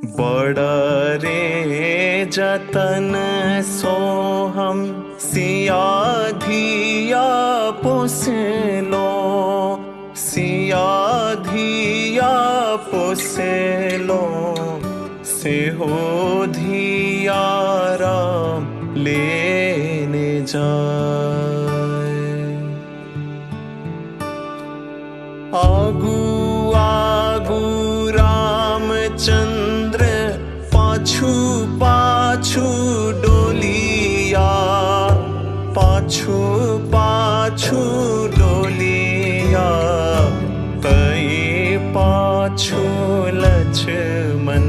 बड़ा रे जतन सो हम सिया धिया पोसलो, सिया धिया पोसलो, सेहो धिया राम लेने जाय। आगू आगू रामचंद्र पाछू पाछू डोलिया, पाछू पाछू डोलिया, तई पाछू लक्ष्मण